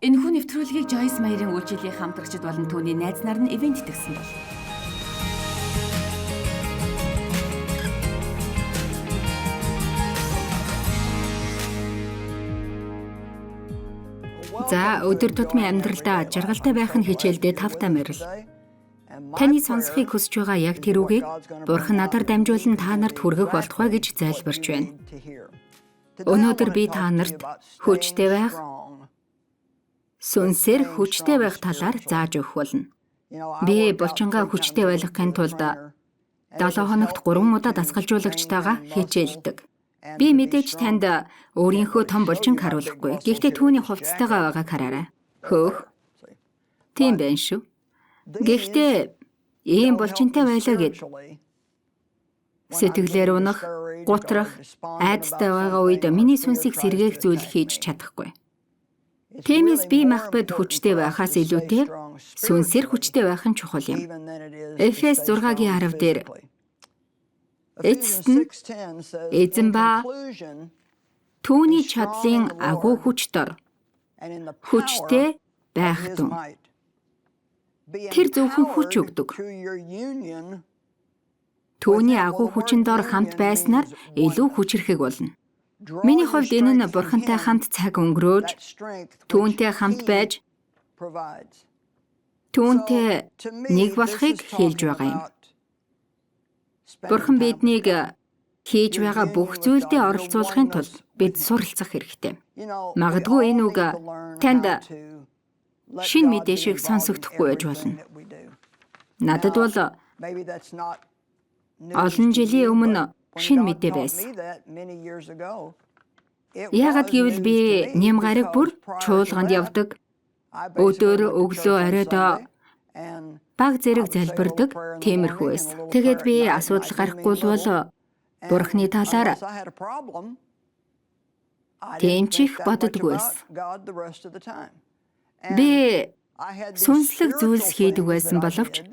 Энэхүү нэвтрүүлгийг Joyce Meyer-ийн үйлчлэлийн хамтрагчид болон түүний найз нар нь ивент итгэсэн бол. За, өдөр тутмын амьдралдаа жаргалтай байх нь хичээлдээ тавтай морил. Таны сонсохыг хүсэж байгаа яг тэр үгийг Бурхан надаар дамжуулан та нарт хүргэх болтугай гэж залбирч байна. Өнөөдөр би та нарт хүчтэй байх, сүнсээр хүчтэй байх талаар зааж өгөх болно. Би булчингаа хүчтэй байлгахын тулд 7 хоногт 3 удаа дасгалжуулагчтайгаа хичээлдэг. Би мэдээж танд өөрийнхөө том булчинг харуулахгүй. Гэхдээ түүний хувцастайгаа байгааг хараарай. Хөөх. Тийм байна шүү. Гэхдээ ийм булчинтай байлаа гэд сэтгэлээр унах, гутрах, айдастай байгаа үед миний сүнсийг сэргээх зүйл хийж чадахгүй. Тиймээс бие махбод хүчтэй байхаас илүүтэй сүнсээр хүчтэй байх нь чухал юм. Эфес 6-гийн 10 дээр эцэст нь эзэн ба түүний чадлын агуу хүч дор хүчтэй байх тун. Тэр зөвхөн хүч өгдөг. Түүний агуу хүчин дор хамт байснаар илүү хүчирхэг болно. Миний хувьд энэ нь Бурхантай хамт цаг өнгөрөөж, түүнтэй хамт байж, түүнтэй нэг болохыг хэлж байгаа юм. Бурхан биднийг хийж байгаа бүх зүйлдээ оролцуулахын тулд бид суралцах хэрэгтэй. Магадгүй энэ үг танд шинэ мэдээ шиг сонсогдохгүй байж болно. Надад бол олон жилийн өмнө шинэ мэдээ байсан. Яагаад гэвэл би нэм гараг бүр чуулганд явдаг. Өдөр өглөө оройд баг зэрэг залбирдаг тиймэрхүү байсан. Тэгээд би асуудал гарахгүй бол Бурхны талаар тийм ч их боддоггүй байсан. Би сүнслэг зүйлс хийдэг байсан боловч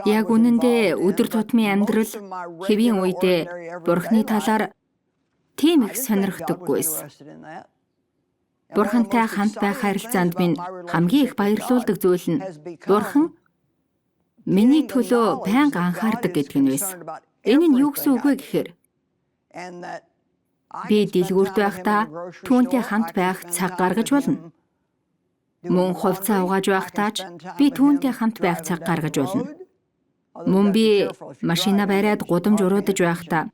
яг үнэндээ өдөр тутмын амьдрал хэвийн үедээ Бурхны талаар тийм их сонирхдаггүй байсан. Бурхантай хамт байх харилцаанд минь хамгийн их баярлуулдаг зүйл нь Бурхан миний төлөө байнга анхаардаг гэдэг нь байсан. Энэ нь юу гэсэн үг вэ гэхээр би дэлгүүрт байхдаа түүнтэй хамт байх цаг гаргаж болно. Мөн хувцас угааж байхдаа ч би түүнтэй хамт байх цаг гаргаж болно. Мөн би машина бариад гудамж уруудаж байхдаа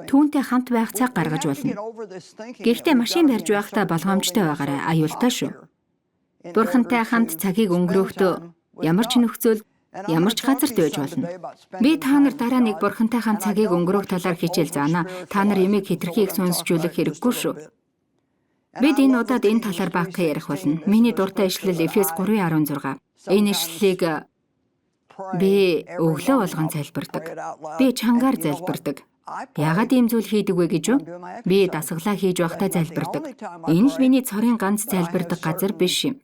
түүнтэй хамт байх цаг гаргаж болно. Гэхдээ машин барьж байхдаа болгоомжтой байгаарай, аюултай шүү. Бурхантай хамт цагийг өнгөрөхдөө ямар ч нөхцөл, ямар ч газарт байж болно. Би та нар дараа нэг Бурхантай хамт цагийг өнгөрөөх талаар хичээл заана. Та нар ямиг хэтэрхий их сүнсжүүлэх хэрэггүй шүү. Бид энэ удаад энэ талаар багахан ярих болно. Миний дуртай ишлэл Эфес 3:16. Энэ ишлэлийг би өглөө болгон залбирдаг. Би чангаар залбирдаг. Яагаад ийм зүйл хийдэг вэ гэж үү? Би дасгалаа хийж байхдаа залбирдаг. Энэ л миний цорын ганц залбирдаг газар биш юм.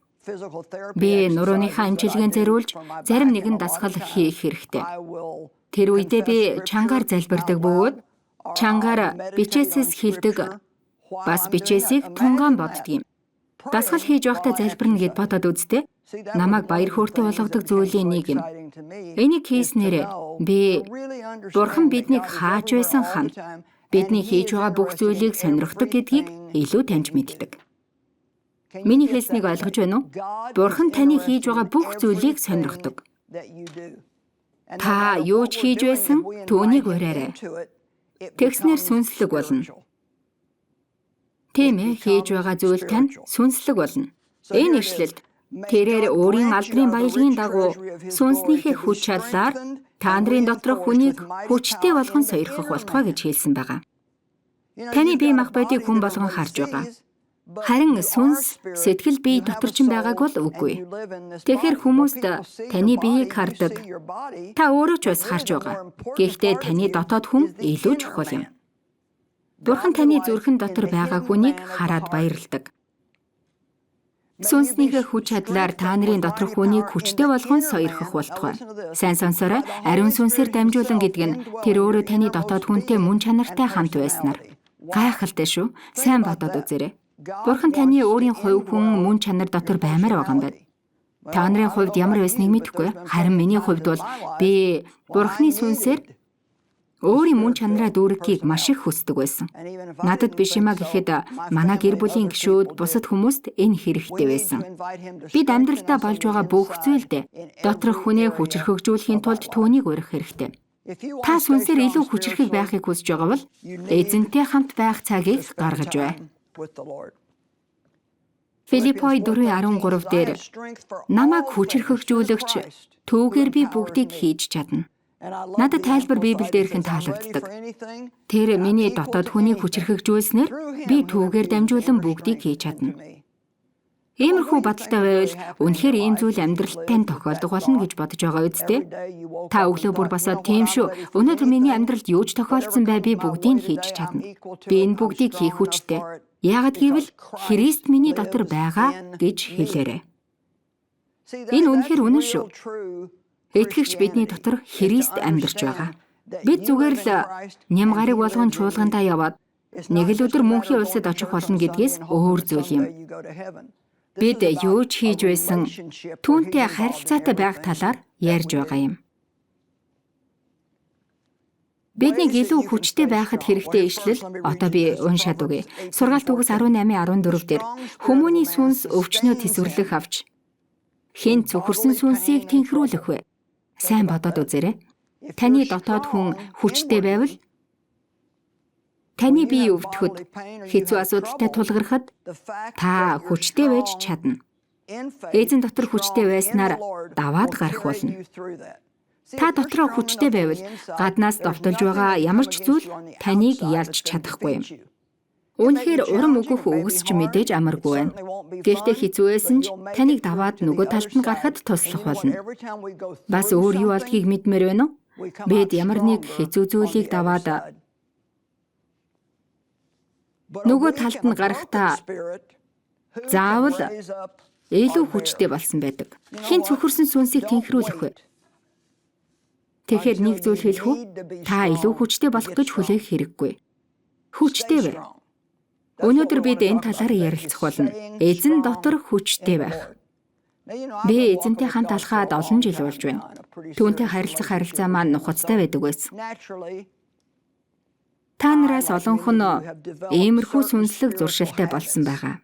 Би нурууныхаа эмчилгээнд зориулж зарим нэгэн дасгал хийх хэрэгтэй. Тэр үедээ би чангаар залбирдаг бөгөөд чангаар бичээсээс хилдэг, бас бичээсийг тунгаан боддог юм. Дасгал хийж байхдаа залбирна гэд бодоод үзтээ. Намайг баяр хөөртэй болгодог зүйлийн нэг юм. Энийг хийснээр би Бурхан биднийг хааж байсан хан бидний хийж байгаа бүх зүйлийг сонирхдог гэдгийг илүү таньж мэддэг. Миний хэлснийг ойлгож байна уу? Бурхан таны хийж байгаа бүх зүйлийг сонирхдог. Та юу ч хийж байсан түүнийг уриарай. Тэгснээр сүнслэг болно. Тийм ээ, хийж байгаа зүйл тань сүнслэг болно. Энэ ишлэлд тэрээр өөрийн алдрын баялагын дагуу сүнснийхээ хүч чадлаар та нарын доторх хүнийг хүчтэй болгон сойрхох болтугай гэж хэлсэн байгаа. Таны бие махбодыг хүн болгон харж байгаа. Харин сүнс, сэтгэл бие дотор ч байгааг бол үгүй. Тэгэхээр хүмүүст таны биеийг хардаг. Та өөрөө ч бас харж байгаа. Гэхдээ таны дотоод хүн илүү чухал юм. Бурхан таны зүрхэн дотор байгаа хүнийг хараад баярладаг. Сүнснийхээ хүч чадлаар та нарын доторх хүнийг хүчтэй болгон сойрхох болтугай. Сайн сонсоорой, ариун сүнсээр дамжуулан гэдэг нь тэр өөрөө таны дотоод хүнтэй мөн чанартай хамт байснаар. Гайхалтай шүү. Сайн бодоод үзээрэй. Бурхан таны өөрийн хувь хүн мөн чанар дотор баймаар байгаа юм байна. Та нарын хувьд ямар байсныг мэдэхгүй. Харин миний хувьд бол би Бурханы сүнсээр өөрийн мөн чанараа дүүргэхийг маш их хүсдэг байсан. Надад биш юмаа гэхэд манай гэр бүлийн гишүүд, бусад хүмүүст энэ хэрэгтэй байсан. Бид амьдралдаа болж байгаа бүх зүйлд доторх хүнээ хүчрхэгжүүлэхийн тулд түүнийг урих хэрэгтэй. Та сүнсээр илүү хүчрхэг байхыг хүсэж байгаа бол эзэнтэй хамт байх цагийг гаргаж бай. Филиппой 4:13 дээр намайг хүчрхэгжүүлэгч түүгээр би бүгдийг хийж чадна. Надад тайлбар Библи дээрхэн таалагддаг. Тэр миний дотоод хүнийг хүчрхэгжүүлснээр би түүгээр дамжуулан бүгдийг хийж чадна. Иймэрхүү бодолтой байвал үнэхээр ийм зүйл амьдралд тань тохиолдох болно гэж бодож байгаа үсттэй. Та өглөө бүр босоод тийм шүү. Өнөөдөр миний амьдралд юу ч тохиолдсон бай, би бүгдийг хийж чадна. Би энэ бүгдийг хийх хүчтэй. Яагаад гэвэл Христ миний дотор байгаа гэж хэлээрэй. Энэ үнэхээр үнэн шүү. Итгэгч бидний дотор Христ амьдарч байгаа. Бид зүгээр л ням гариг болгон чуулгандаа яваад нэг л өдөр мөнхийн улсад очих болно гэдгээс өөр зүйл юм. Бид юу ч хийж байсан түүнтэй харилцаатай байх талаар ярьж байгаа юм. Биднийг илүү хүчтэй байхад хэрэгтэй ишлэл одоо би уншаад өгье. Сургаалт үгс 18:14 дээр хүмүүний сүнс өвчнөө тэсвэрлэх авч хэн цөхөрсөн сүнсийг тэнхрүүлэх вэ? Сайн бодоод үзээрэй. Таны дотоод хүн хүчтэй байвал таны бие өвдөхөд, хэцүү асуудалтай тулгархад та хүчтэй байж чадна. Эзэн дотор хүчтэй байснаар даваад гарах болно. Та дотроо хүчтэй байвал гаднаас довтолж байгаа ямар ч зүйл таныг ялж чадахгүй юм. Үнэхээр урам өгөх үгс ч мэдээж амаргүй байна. Гэхдээ хэцүү байсан ч таныг даваад нөгөө талд нь гарахад туслах болно. Бас өөр юу болдгийг мэдмээр байна уу? Бид ямар нэг хэцүү зүйлийг даваад нөгөө талд нь гарахдаа заавал илүү хүчтэй болсон байдаг. Хэн цөхөрсөн сүнсийг тэнхрүүлэх вэ? Тэгэхээр нэг зүйл хэлэх үү? Та илүү хүчтэй болох гэж хүлээх хэрэггүй. Хүчтэй бай. Өнөөдөр бид энэ талаар ярилцах болно. Эзэн дотор хүчтэй байх. Би эзэнтэй хамт алхаад олон жил болж байна. Түүнтэй харилцах харилцаа маань нухацтай байдаг байсан. Та нараас олонх нь иймэрхүү сүнслэг зуршилтай болсон байгаа.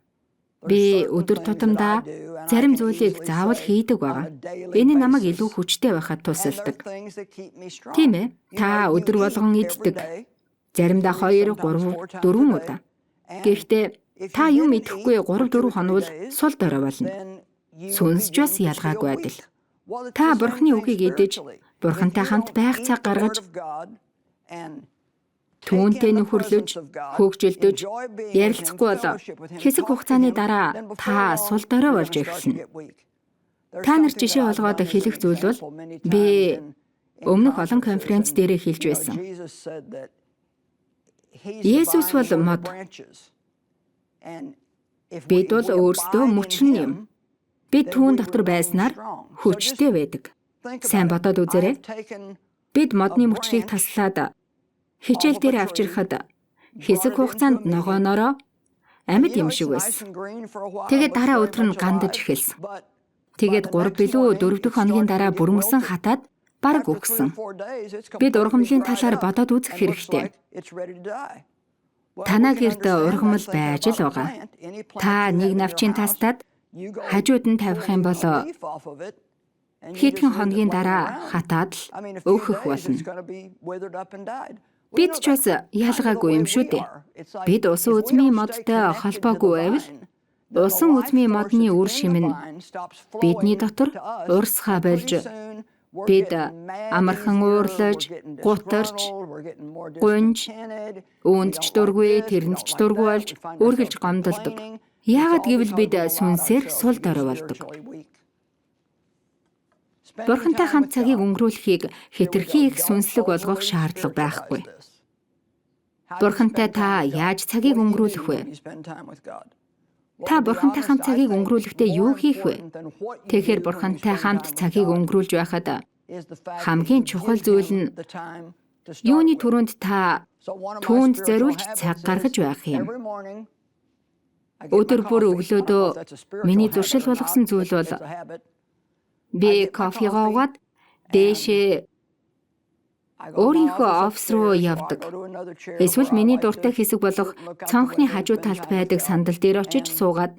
Би өдөр тутамдаа зарим зүйлийг заавал хийдэг байгаа. Энэ нь намайг илүү хүчтэй байхад тусалдаг. Тийм ээ. Та өдөр болгон иддэг. Заримдаа 2, 3, 4 удаа. Гэхдээ та юм идэхгүй 3 4 хоног сул дорой болно. Сүнс ч бас ялгаагүй адил. Та Бурхны үгийг идэж, Бурхантай хамт байх цаг гаргаж, түүнтэй нөхөрлөж, хөгжилдөж, ярилцахгүй бол хэсэг хугацааны дараа та сул дорой болж эхэлнэ. Та нар жишээ олгоод хэлэх зүйл бол би өмнөх олон конференц дээрээ хэлж байсан. Есүс бол мод. Бид бол өөрсдөө мөчрөн юм. Бид түүн дотор байснаар хүчтэй байдаг. Сайн бодоод үзээрэй. Бид модны мөчрийг таслаад хичээл дээр авчирхад хэсэг хугацаанд ногооноороо амьд юм шиг байсан. Тэгээд дараа өдөр нь гандаж эхэлсэн. Тэгээд 3 билүү 4 дэх хоногийн дараа бүрмөсөн хатаад бараг үхсэн. Бид ургамлын талаар бодоод үзэх хэрэгтэй. Танаа гэрт ургамал байж л байгаа. Та нэг навчийн тастад хажууд нь тавих юм бол хэдхэн хоногийн дараа хатаад л өөхөх болно. Бид ч бас ялгаагүй юм шүү дээ. Бид усан үзмийн модтой холбоогүй байвал усан үзмийн модны үр шим нь бидний дотор урсгаа болж бид амархан уурлаж, гутарч, гунж, үүнд ч дургүй, тэрэнд ч дургүй болж үргэлж гомдолдог. Яагаад гэвэл бид сүнсээр сул дорой болдог. Бурхантай хамт цагийг өнгөрүүлэхийг хэтэрхий их сүнслэг болгох шаардлага байхгүй. Бурхантай та яаж цагийг өнгөрүүлэх вэ? Та Бурхантай хамт цагийг өнгөрүүлэхдээ юу хийх вэ? Тэгэхээр Бурхантай хамт цагийг өнгөрүүлж байхад хамгийн чухал зүйл нь юуны түрүүнд та түүнд зориулж цаг гаргаж байх юм. Өдөр бүр өглөөдөө миний зуршил болгосон зүйл бол би кофегоо уугаад дээшээ өөрийнхөө офис руу явдаг. Эсвэл миний дуртай хэсэг болох цонхны хажуу талд байдаг сандал дээр очиж суугаад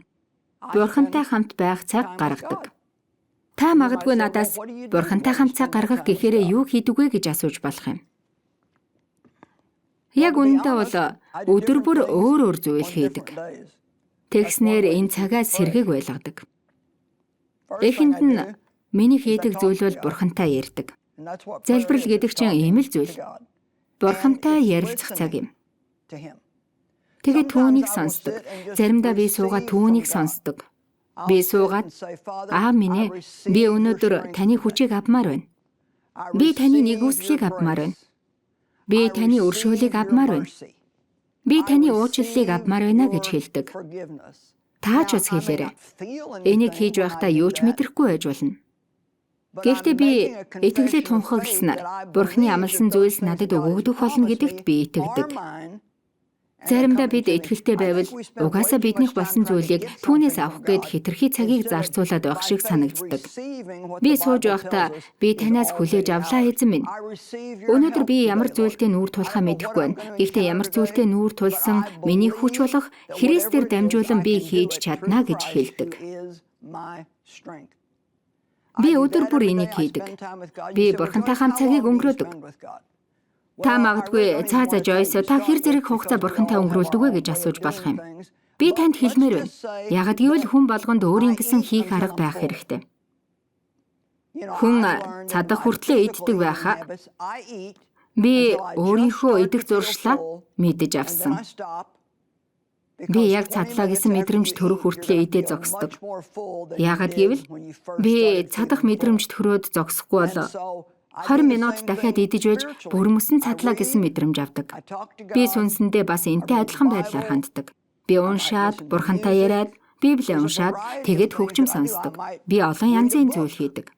Бурхантай хамт байх цаг гаргадаг. Та магадгүй надаас Бурхантай хамт цаг гаргах гэхээрээ юу хийдэг вэ гэж асууж болох юм. Яг үнэндээ бол өдөр бүр өөр өөр зүйл хийдэг. Тэгснээр энэ цагаа сэргээг байлгадаг. Эхэнд нь миний хийдэг зүйл бол Бурхантай ярьдаг. Залбирал гэдэг чинь ийм л зүйл. Бурхантай ярилцах цаг юм. Тэгээд түүнийг сонсдог. Заримдаа би суугаад түүнийг сонсдог. Би суугаад, "Аав минь ээ, би өнөөдөр таны хүчийг авмаар байна. Би таны нигүүлслийг авмаар байна. Би таны өршөөлийг авмаар байна. Би таны уучлалыг авмаар байна" гэж хэлдэг. Та ч бас хэлээрэй. Энийг хийж байхдаа юу ч мэдрэхгүй байж болно. Гэхдээ би итгэлээ тунхагласнаар Бурхны амласан зүйлс надад өгөгдөх болно гэдэгт би итгэдэг. Заримдаа бид итгэлтэй байвал угаасаа биднийх болсон зүйлийг түүнээс авах гээд хэтэрхий цагийг зарцуулаад байх шиг санагддаг. Би сууж байхдаа би танаас хүлээж авлаа, эзэн минь. Өнөөдөр би ямар зүйлтэй нүүр тулахаа мэдэхгүй байна. Гэхдээ ямар зүйлтэй нүүр тулсан миний хүч болох Христээр дамжуулан би хийж чадна гэж хэлдэг. Би өдөр бүр энийг хийдэг. Би Бурхантай хамт цагийг өнгөрөөдөг. Та магадгүй цаа за Жойс, та хэр зэрэг хугацаа Бурхантай өнгөрүүлдэг вэ гэж асууж болох юм. Би танд хэлмээр байна. Яагад гэвэл хүн болгонд өөрийн гэсэн хийх арга байх хэрэгтэй. Хүн цадах хүртлээ иддэг байхаа. Би өөрийнхөө идэх зуршлаа мэдэж авсан. Би яг цадлаа гэсэн мэдрэмж төрөх хүртлээ идээ зогсдог. Яагад гэвэл би цадах мэдрэмж төрөөд зогсохгүй бол 20 минут дахиад идэж байж бүрмөсөн цадлаа гэсэн мэдрэмж авдаг. Би сүнсэндээ бас энтэй адилхан байдлаар ханддаг. Би уншаад, Бурхантай яриад, Библийг уншаад тэгэд хөгжим сонсдог. Би олон янзын зүйл хийдэг.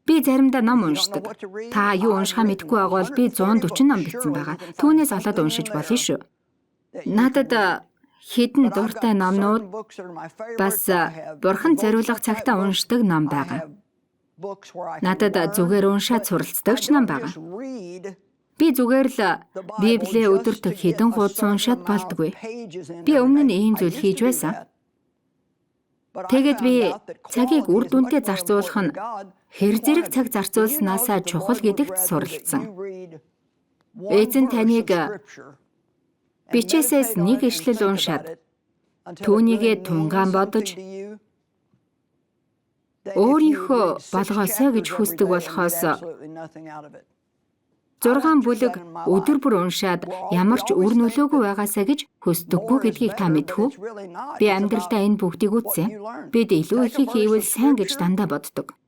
Би заримдаа ном уншдаг. Та юу уншихаа мэдэхгүй байгаа бол би 140 ном бичсэн байгаа. Түүнээс олоод уншиж болно шүү. Надад хэдэн дуртай номнууд бас Бурхан зориулах цагтаа уншдаг ном байгаа. Надад зүгээр уншаад суралцдаг ч ном байгаа. Би зүгээр л Библийг өдөрт хэдэн хуудас уншаад болдгүй. Би өмнө нь ийм зүйл хийж байсан. Тэгээд би цагийг үр дүнтэй зарцуулах нь хэр зэрэг цаг зарцуулснаасаа чухал гэдэгт суралцсан. Эзэн таныг бичээсээс нэг ишлэл уншаад түүнийгээ тунгаан бодож өөрийнхөө болгоосой гэж хүсдэг болохоос 6 бүлэг өдөр бүр уншаад ямар ч үр нөлөөгүй байгаасаа гэж хүсдэггүй гэдгийг та мэдэх үү? Би амьдралдаа энэ бүгдийг үзсэн. Бид илүү ихийг хийвэл сайн гэж дандаа боддог.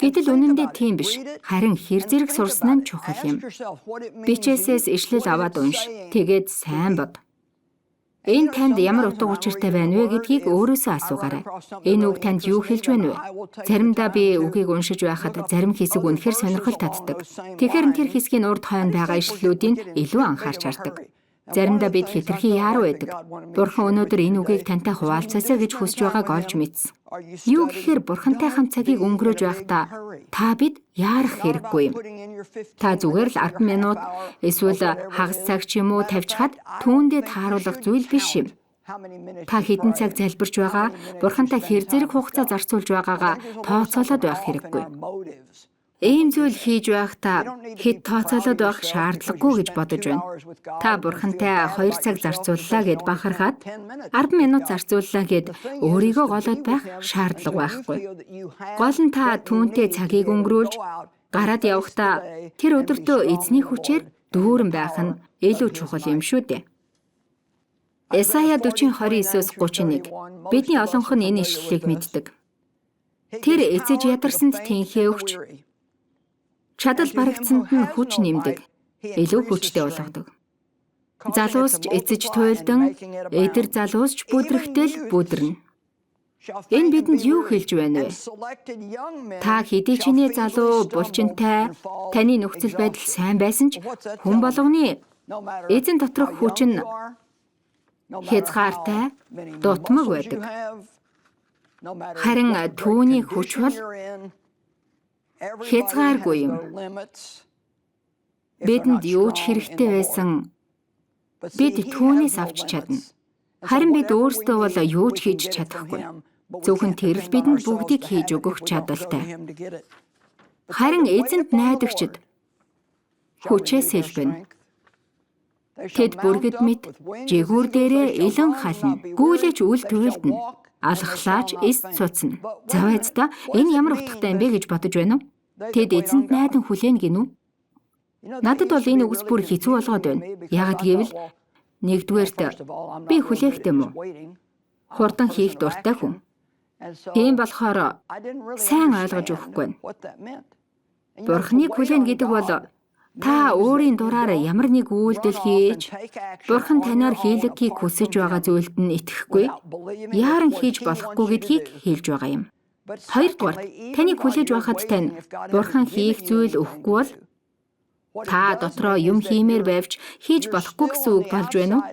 Гэтэл үнэндээ тийм биш. Харин хэр зэрэг сурсан нь чухал юм. Бичээсээс ишлэл аваад унш. Тэгээд сайн бод. Энэ танд ямар утга учиртай байна вэ гэдгийг өөрөөсөө асуугаарай. Энэ үг танд юу хэлж байна вэ? Заримдаа би үгийг уншиж байхад зарим хэсэг үнэхээр сонирхол татдаг. Тэгэхээр тэр хэсгийн урд хойно байгаа ишлэлүүдийг илүү анхаарч хардаг. Заримдаа бид хэтэрхий яаруу байдаг. Бурхан өнөөдөр энэ үгийг тантай хуваалцаасай гэж хүсэж байгааг олж мэдсэн. Юу гэхээр Бурхантай хамт цагийг өнгөрөөж байхдаа та бид яарах хэрэггүй юм. Та зүгээр л 10 минут эсвэл хагас цаг ч юм уу тавьчихад түүндээ тааруулах зүйл биш юм. Та хэдэн цаг залбирч байгаа, Бурхантай хэр зэрэг хугацаа зарцуулж байгаагаа тооцоолоод байх хэрэггүй. Ийм зүйл хийж байхдаа хэд тооцоолоод байх шаардлагагүй гэж бодож байна. Та Бурхантай 2 цаг зарцууллаа гэд бахархаад 10 минут зарцууллаа гэд өөрийгөө голоод байх шаардлага байхгүй. Гол нь та түүнтэй цагийг өнгөрүүлж гараад явахдаа тэр өдөртөө эзний хүчээр дүүрэн байх нь илүү чухал юм шүү дээ. Исая 40:29-өөс 31. Бидний олонх нь энэ ишлэлийг мэддэг. Тэр эцэж ядарсанд тэнхээ өгч, чадал барагдсанд нь хүч нэмдэг, илүү хүчтэй болгодог. Залуус ч эцэж туйлдан, эдэр залуус ч бүдрэхтэл бүдэрнэ. Энэ бидэнд юу хэлж байна вэ? Та хэдий ч нэ залуу, булчинтай, таны нөхцөл байдал сайн байсан ч хүн болгоны эзэн доторх хүч нь Хязгаартай, дутмаг байдаг. Харин түүний хүч бол хязгааргүй юм. Бидэнд юу ч хэрэгтэй байсан бид түүнээс авч чадна. Харин бид өөрсдөө бол юу ч хийж чадахгүй. Зөвхөн тэр л бидэнд бүгдийг хийж өгөх чадaltaй. Харин эзэнд найдагчид хүчээ сэлбэнэ. Тэд бүргэд мэт жигүүр дээрээ илэн хална. Гүйлээч үл түйлдэнэ. Алхлаач эс цуцна. Завайцдаа энэ ямар утгатай юм бэ гэж бодож байна уу? Тэд эзэнд найдан хүлээн гинүү? Надад бол энэ үгс бүр хэцүү болгоод байна. Яагаад гэвэл нэгдүгээрт би хүлээхтэй юм уу? Хурдан хийх дуртай хүн. Тийм болохоор сайн ойлгож өгөхгүй байна. Бурхныг хүлээн гэдэг бол та өөрийн дураар ямар нэг үйлдэл хийж Бурхан танаар хийлгэхийг хүсэж байгаа зүйлд нь итгэхгүй яаран хийж болохгүй гэдгийг хэлж байгаа юм. Хоёрдугаар, таныг хүлээж байхад тань Бурхан хийх зүйл өгөхгүй бол та дотроо юм хиймээр байвч хийж болохгүй гэсэн үг болж байна уу?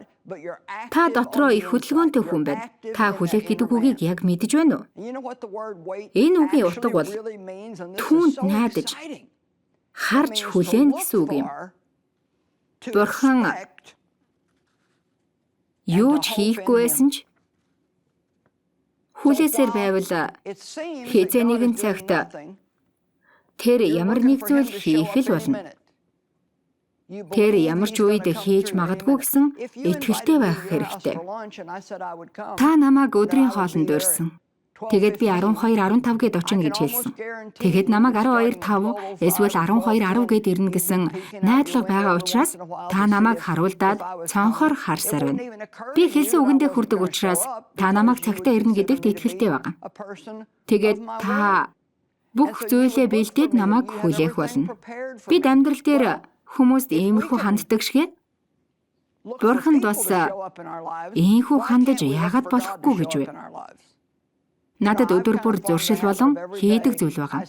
Та дотроо их хөдөлгөөнтэй хүн байна. Та хүлээх гэдэг үгийг яг мэдэж байна уу? Энэ үгийн утга бол түүнд найдаж харж хүлээн гэсэн үг юм. Бурхан юу ч хийхгүй байсан ч хүлээсээр байвал хэзээ нэгэн цагт тэр ямар нэг зүйл хийх л болно. Тэр ямар ч үед хийж магадгүй гэсэн итгэлтэй байх хэрэгтэй. Та намайг өдрийн хоолнд урьсан. Тэгээд би 12:15 гээд очино гэж хэлсэн. Тэгэхэд намайг 12:05 эсвэл 12:10 гээд ирнэ гэсэн найдлага байгаа учраас та намайг харуулдаад цонхоор харсаар байна. Би хэлсэн үгэндээ хүрдэг учраас та намайг цагтаа ирнэ гэдэгт итгэлтэй байгаа. Тэгээд та бүх зүйлээ бэлдээд намайг хүлээх болно. Бид амьдрал дээр хүмүүст иймэрхүү ханддаг шигэ Бурханд бас ийхүү хандаж яагаад болохгүй гэж вэ? Надад өдөр бүр зуршил болон хийдэг зүйл байгаа.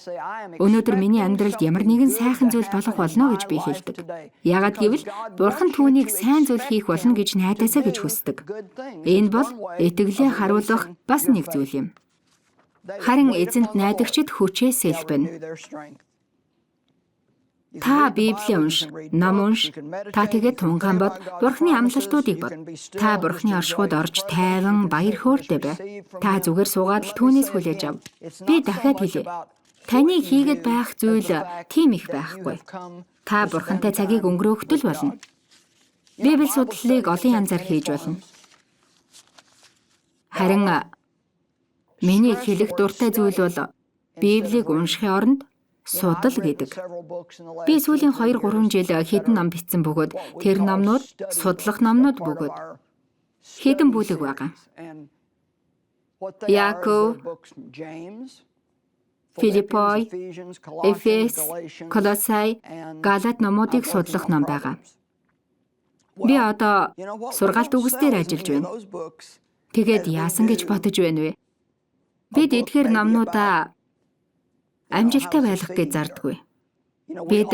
Өнөөдөр миний амьдралд ямар нэгэн сайхан зүйл болох болно гэж би хэлдэг. Яагаад гэвэл Бурхан түүнийг сайн зүйл хийх болно гэж найдаасаа гэж хүсдэг. Энэ бол итгэлээ харуулах бас нэг зүйл юм. Харин эзэнд найдагчид хүчээ сэлбэнэ. Та Библийг унш, ном унш, та тэгээд тунгаан бод, Бурхны амлалтуудыг бод. Та Бурхны оршихуйд орж тайван баяр хөөртэй бай. Та зүгээр суугаад л түүнээс хүлээж ав. Би дахиад хэлье. Таны хийгээд байх зүйл тийм их байхгүй. Та Бурхантай цагийг өнгөрөөхтөл болно. Библи судлалыг олон янзаар хийж болно. Харин миний хэлэх дуртай зүйл бол Библийг уншихын оронд судал гэдэг. Би сүүлийн 2-3 жил хэдэн ном бичсэн бөгөөд тэр номнууд судлах номнууд бөгөөд хэдэн бүлэг байгаа. Яаков, Филиппой, Эфес, Колосай, Галат номуудыг судлах ном байгаа. Би одоо сургаалт үгс дээр ажиллаж байна. Тэгээд яасан гэж бодож байна вэ? Бид эдгээр номнуудаа амжилттай байлгах гэж зардаггүй. Бид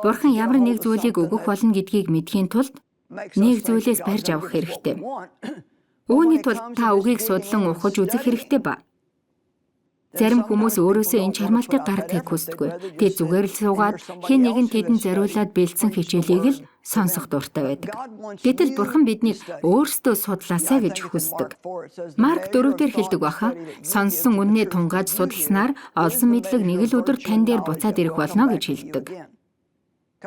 Бурхан ямар нэг зүйлийг өгөх болно гэдгийг мэдэхийн тулд нэг зүйлээс барьж авах хэрэгтэй. Үүний тулд та үгийг судлан ухаж үзэх хэрэгтэй ба. Зарим хүмүүс өөрөөсөө энэ чармаалтыг гаргахыг хүсдэггүй. Тэд зүгээр л суугаад хэн нэгэн тэдэнд зориулаад бэлдсэн хичээлийг л сонсох дуртай байдаг. Гэтэл Бурхан биднийг өөрсдөө судлаасай гэж хүсдэг. Марк 4-р хэлдэг баха. Сонссон үннээ тунгааж судалснаар олсон мэдлэг нэг л өдөр тань дээр буцаад ирэх болно гэж хэлдэг.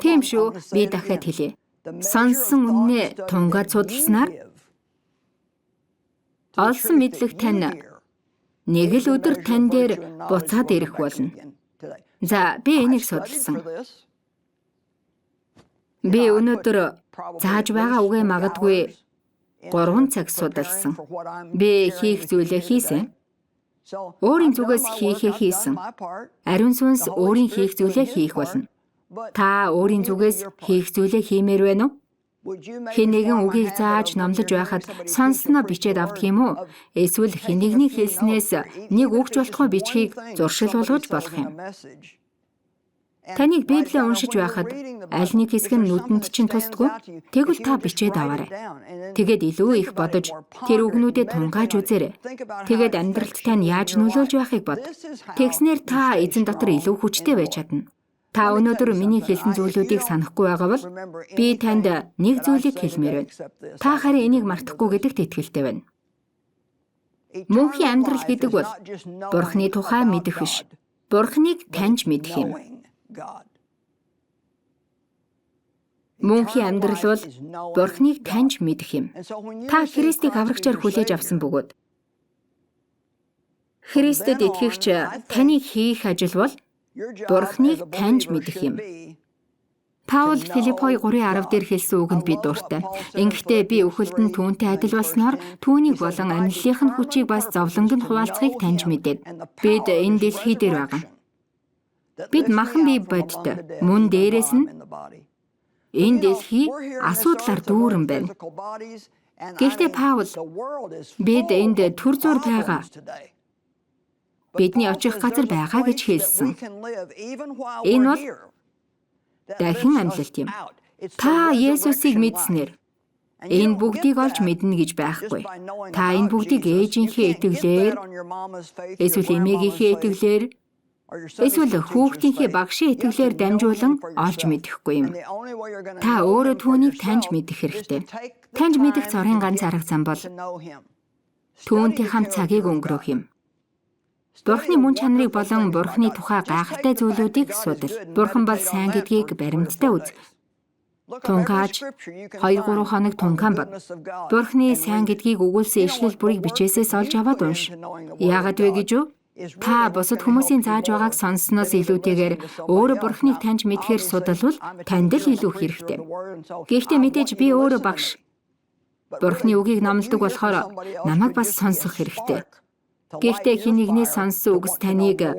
Тийм шүү, би дахиад хэлье. Сонссон үннээ тунгааж судалснаар олсон мэдлэг тань нэг л өдөр тань дээр буцаад ирэх болно. За, би энийг судалсан. Би өнөөдөр зааж байгаа үгээ магадгүй 3 цаг судалсан. Би хийх зүйлээ хийсэн. Өөрийн зүгээс хийхээ хийсэн. Ариун сүнс өөрийн хийх зүйлээ хийх болно. Та өөрийн зүгээс хийх зүйлээ хиймээр байна уу? Хэн нэгэн үгийг зааж номлож байхад сонссноо бичээд авдаг юм уу? Эсвэл хэн нэгний хэлснээс нэг үг ч болтугай бичгийг зуршил болгож болох юм. Таныг Библийг уншиж байхад аль нэг хэсэг нь нүдэнд чинь тусдаггүй. Тэгвэл та бичээд аваарай. Тэгээд илүү их бодож тэр үгнүүдэд тунгааж үзээрэй. Тэгээд амьдралд тань яаж нөлөөлж байхыг бод. Тэгснээр та эзэн дотор илүү хүчтэй байж чадна. Та өнөөдөр миний хэлсэн зүйлүүдийг санахгүй байгаа бол би танд нэг зүйлийг хэлмээр байна. Та харин энийг мартахгүй гэдэгт итгэлтэй байна. Мөнхийн амьдрал гэдэг бол Бурхны тухай мэдэх биш. Бурхныг таньж мэдэх юм. Мөнхийн амьдрал бол Бурхныг таньж мэдэх юм. Та Христийг аврагчаар хүлээж авсан бөгөөд Христэд итгэгч таны хийх ажил бол Бурхныг таньж мэдэх юм. Паул Филиппой 3:10 дээр хэлсэн үгэнд би дуртай. Ингэхдээ би үхэлд нь түүнтэй адил болсноор түүнийг болон амьдлынх нь хүчийг бас зовлонг нь хуваалцахыг таньж мэдээд. Бид энэ дэлхий дээр байгаа. Бид махан бие бодит, мөн дээрээс нь энэ дэлхий асуудлаар дүүрэн байна. Гэхдээ Паул бид энд төр зуур байгаа. Бидний очих газар байгаа гэж хэлсэн. Энэ бол дахин амьлалт юм. Та Есүсийг мэдснээр энэ бүгдийг олж мэднэ гэж байхгүй. Та энэ бүгдийг ээжийнхээ итгэлээр, эсвэл эмээгийнхээ итгэлээр, эсвэл хүүхдийнхээ багшийн итгэлээр дамжуулан олж мэдэхгүй юм. Та өөрөө түүнийг таньж мэдэх хэрэгтэй. Таньж мэдэх цорын ганц арга зам бол түүнтэй хамт цагийг өнгөрөөх юм. Бурхны мөн чанарыг болон Бурхны тухай гайхалтай зүйлүүдийг судал. Бурхан бол сайн гэдгийг баримттай үз. Тунгааж 2-3 хоног тунгаан бод. Бурхны сайн гэдгийг өгүүлсэн ишлэл бүрийг бичээсээс олж аваад унш. Яагаад вэ гэж юу? Та бусад хүмүүсийн зааж байгааг сонссоноос илүүтэйгээр өөрөө Бурхныг таньж мэдхээр судалвал танд л илүү хэрэгтэй. Гэхдээ мэдээж би өөрөө багш. Бурхны үгийг номлодог болохоор намайг бас сонсох хэрэгтэй. Гэхдээ хэн нэгнээс сонссон үгс таныг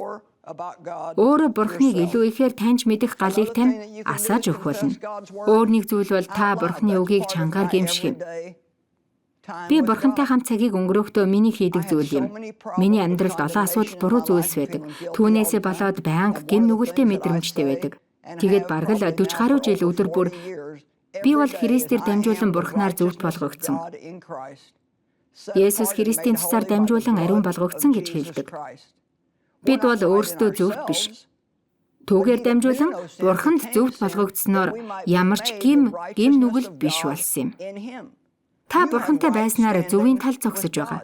өөрөө Бурхныг илүү ихээр таньж мэдэх галыг тань асааж өгөх болно. Өөр нэг зүйл бол та Бурхны үгийг чангаар гэмших юм. Би Бурхантай хамт цагийг өнгөрөхдөө миний хийдэг зүйл юм. Миний амьдралд олон асуудал буруу зүйлс байдаг. Түүнээсээ болоод байнга гэм нүгэлтэй мэдрэмжтэй байдаг. Тэгээд бараг л 40 гаруй жил өдөр бүр би бол Христээр дамжуулан Бурхнаар зөвхт болгогдсон. Есүс Христийн цусаар дамжуулан ариун болгогдсон гэж хэлдэг. Бид бол өөрсдөө зөвхт биш. Түүгээр дамжуулан Бурханд зөвхт болгогдсноор ямар ч гэм нүгэл биш болсон юм. Та Бурхантай байснаар зөвийн тал зогсож байгаа.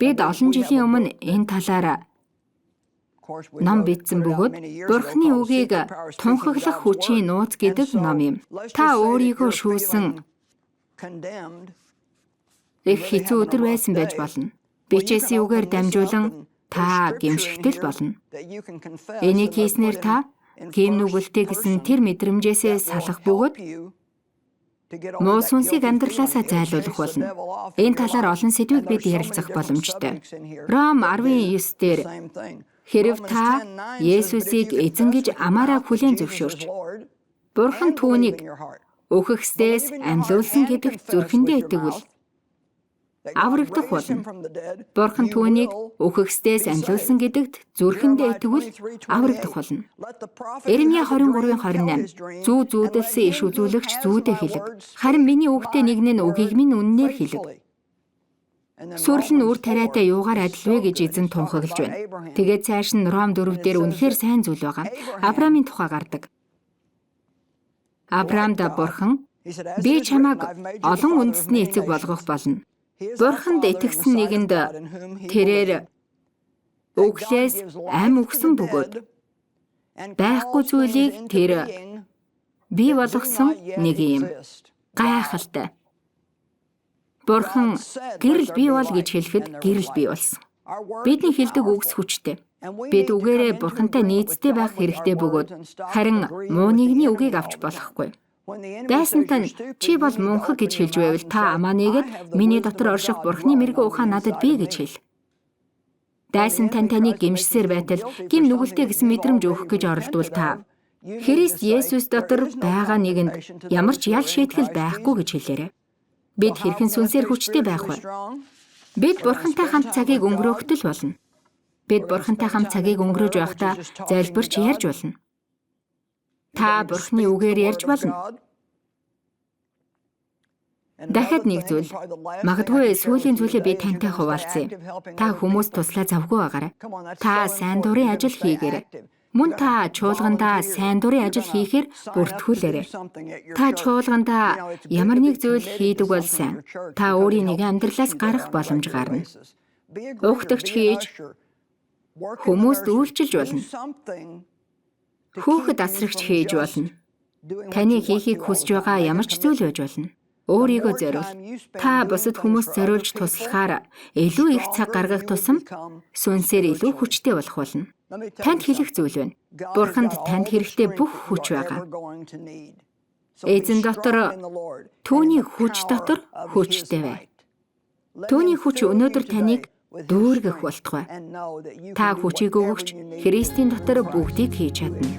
Бид олон жилийн өмнө энэ талаар ном бичсэн бөгөөд Бурхны үгийг тунхаглах хүчийн нууц гэдэг ном юм. Та өөрийгөө шүүсэн их хэцүү өдөр байсан байж болно. Бичээсийн үгээр дамжуулан та гэмшигтэл болно. Энийг хийснээр та гэм нүгэлтэй гэсэн тэр мэдрэмжээсээ салах бөгөөд муу сүнсийг амьдралаасаа зайлуулах болно. Энэ талаар олон сэдвийг бид ярилцах боломжтой. Ром 10:9 дээр хэрв та Есүсийг эзэн гэж амаараа хүлээн зөвшөөрч Бурхан түүнийг өөхөхсдээс амьлуулсан гэдэгт зүрхэндээ итгэвэл аврагдах болно. Бурхан түүнийг өөхөхсдээс амьлуулсан гэдэгт зүрхэндээ итгэвэл аврагдах болно. Иремья 23:28 Зүү зүүдэлсэн иш үзүүлэгч зүүдээ хэлэг. Харин миний үгтэй нэг нь үгийг минь үннээр хэлэг. Сүрэл нь үр тариатай юугаар адил вэ гэж эзэн тунхаглаж байна. Тэгээд цааш нь Ром 4 дээр үнэхээр сайн зүйл байгаа. Авраамийн тухай гардаг. Авраамд Бурхан би чамайг олон үндэсний эцэг болгох болно. Бурханд итгэсэн нэгэнд тэрээр өглөөс ам өгсөн бөгөөд байхгүй зүйлийг тэр бий болгосон нэг юм. Гайхалтай. Бурхан гэрэл бий бол гэж хэлэхэд гэрэл бий болсон. Бидний хэлдэг үгс хүчтэй. Бид үгээрээ Бурхантай нийцтэй байх хэрэгтэй бөгөөд харин муу нэгний үгийг авч болохгүй. Дайсантай нь чи бол мунхаг гэж хэлж байвал та амаа нээгээд миний дотор орших Бурхны мэрэгэн ухаан надад бий гэж хэл. Дайсантай таныг гэмшсээр байтал гэм нүгэлтэй гэсэн мэдрэмж өгөх гэж оролдвол та Христ Есүс дотор байгаа нэгэнд ямар ч ял шийтгэл байхгүй гэж хэлээрэй. Бид хэрхэн сүнсээр хүчтэй байх вэ? Бид Бурхантай хамт цагийг өнгөрөөхтөл болно. Бид Бурхантай хамт цагийг өнгөрөөж байхдаа залбирч ярьж болно. Та Бурхны үгээр ярьж болно. Дахиад нэг зүйл, магадгүй сүүлийн зүйлээ би тантай хуваалцъя. Та хүмүүст туслаа завгүй байгаарай. Та сайн дурын ажил хийгээрэй. Мөн та чуулгандаа сайн дурын ажил хийхээр бүртгүүлээрэй. Та чуулгандаа ямар нэг зүйл хийдэг бол сайн. Та өөрийн нэгэн амьдралаас гарах боломж гарна. Угтагч хийж хүмүүст үйлчилж болно. Хүүхэд асрагч хийж болно. Таны хийхийг хүсэж байгаа ямар ч зүйл байж болно. Өөрийгөө зориул. Та бусад хүмүүст зориулж туслахаар илүү их цаг гаргах тусам сүнсээр илүү хүчтэй болох болно. Танд хэлэх зүйл байна. Бурханд танд хэрэгтэй бүх хүч байгаа. Эзэн дотор түүний хүч дотор хүчтэй бай. Түүний хүч өнөөдөр таныг дүүргэх болтугай. Та хүчийг өгөгч Христийн дотор бүгдийг хийж чадна.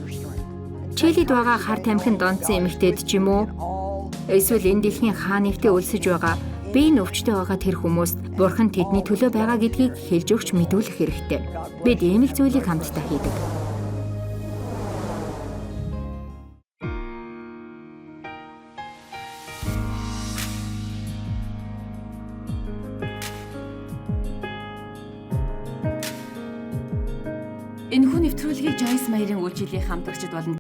Чилид байгаа хар тамхинд донтсон эмэгтэйд ч юм уу эсвэл энэ дэлхийн хаа нэгтээ өлсөж байгаа бие нүвчтэй байгаа тэр хүмүүст Бурхан тэдний төлөө байгаа гэдгийг хэлж өгч мэдүүлэх хэрэгтэй. Бид ийм л зүйлийг хамтдаа хийдэг. Энэхүү нэвтрүүлгийг Joyce Meyer-ийн үйлчлэлийн хамтрагчид болон